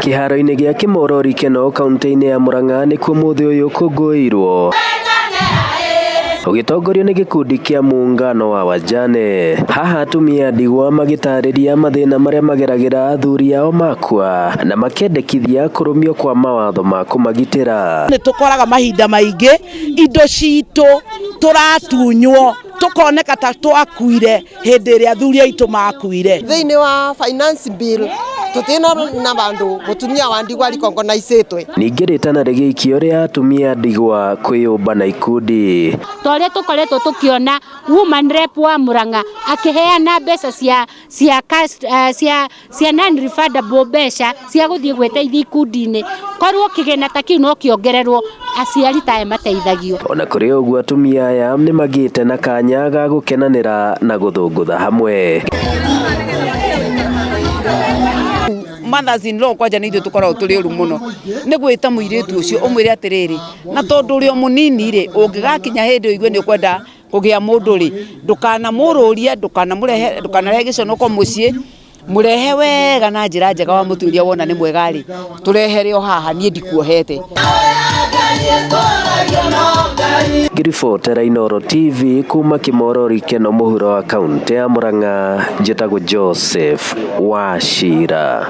Kĩharo-inĩ gĩa Kĩmorori Keno kaunti-inĩ ya Murang'a nĩkuo mũthĩ ũyũ ũkũngũĩirwo ũgĩtongorio nĩ gĩkundi kĩa Muungano wa Wajane. Haha atumia a ndigwa magĩtarĩria mathĩna marĩa mageragĩra athuri ao makua na makendekithia kũrũmio kwa mawatho ma kũmagitĩra. Nĩ tũkoraga mahinda maingĩ indo citũ tũratunywo tũkoneka ta twakuire hĩndĩ ĩrĩa athuri aitũ makuire. Thĩinĩ wa finance bill tũtina na vandũ mũtumia wa ndigwa rikongonaicĩtwe. Ningĩ rĩtana rĩgĩikio rĩa atumia a ndigwa kwĩyũmba na ikundi. Ta ũrĩa tũkoretwo tũkĩona woman rep wa Murang'a akĩheana mbeca cia cia cash, cia cia non refundable mbeca cia gũthiĩ gwĩteithia ikundi-inĩ, korwo kĩgĩna ta kĩu no kĩongererwo aciari ta aya mateithagio. Ona kũrĩ ũguo atumia aya nĩ magĩte na kanya ga gũkenanĩra na gũthũngũtha hamwe. Mothers in law kwanja nĩ ithuĩ tũkoragwo tũrĩ ũru mũno nĩ gwĩta mũirĩtu ũcio ũmwĩre atĩrĩrĩ, na tondũ ũrĩ o mũnini rĩ, ũngĩgakinya hĩndĩ ũigue nĩ ũkwenda kũgĩa mũndũ rĩ, ndũkanamũrũrie, ndũkanamũrehe ndũkanarehe gĩconoko mũciĩ, mũrehe wega na njĩra njega wamũtuĩria wona nĩ mwega rĩ, tũrehere o haha niĩ ndikuohete. Ngĩribotera Inooro TV kuma Kĩmorori Keno mũhuro wa kaũntĩ ya Murang'a, njĩtagwo Joseph Wachira.